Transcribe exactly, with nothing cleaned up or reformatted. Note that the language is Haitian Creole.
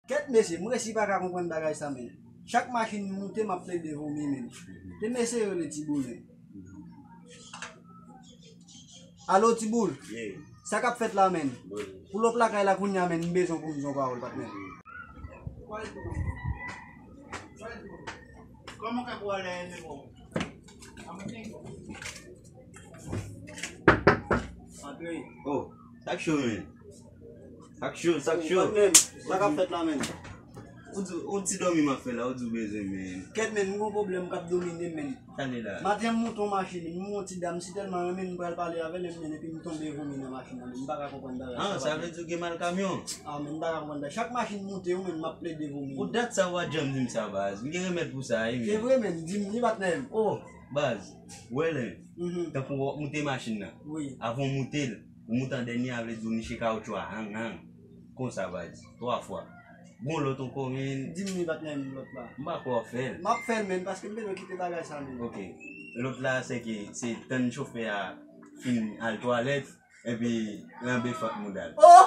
Kèt mesye, m resi pa ka konprann bagay sa, men. Chak machin m moute, m ap plede vomi, men. Te mesye rele Ti Boul, men. Alo, Ti Boul. Ye. Sa k ap fèt la, men? Bon. Pou lòt lakay la kounye a, men, m bezwen pou m di yon pawòl, patnè. Kòman fè pou ale men bon? Antre. Oh, sa k cho, men. Sa k cho, sa k cho. Patnè, sa k ap fèt la, men? Ou di, ou ti dòmi m ap fè la, ou di w bezwen, men. Kèt, men, m gon pwoblèm k ap domine m, men. Tande la. Maten m monte yon machin, m wè yon ti dam, m si tèlman renmen l, m pral pale avè l, men, epi m tonbe vomi nan machin nan, men, m pa ka konprann bagay sa. Ah, sa vle di w gen mal kamyon? Ah, men, m pa ka konprann bagay. Chak machin m monte yo, men, m ap plede vomi. Pou dat sa w pa janm di m sa, baz. M gen remèd pou sa, wi, men. Se vre, men, di m li, patnè m. Oh, baz. Wè lè. Mhm. Tankou w ap moute machin nan. Wi. Avan w moute l, ou moute an dènye a, vle di w niche kawotchou a, hang, hang. Konsa, baz. Twa fwa. Bon, lòt ankò, men. Di m li, patnè m, lòt la. M pa kwè w ap fè l. M ap fè l, men, paske m bezwen kite bagay sa, men. Ok. Lòt la, se ke, se tann chofè a fin al twalèt, epi ranbe fant mouda l. Oh!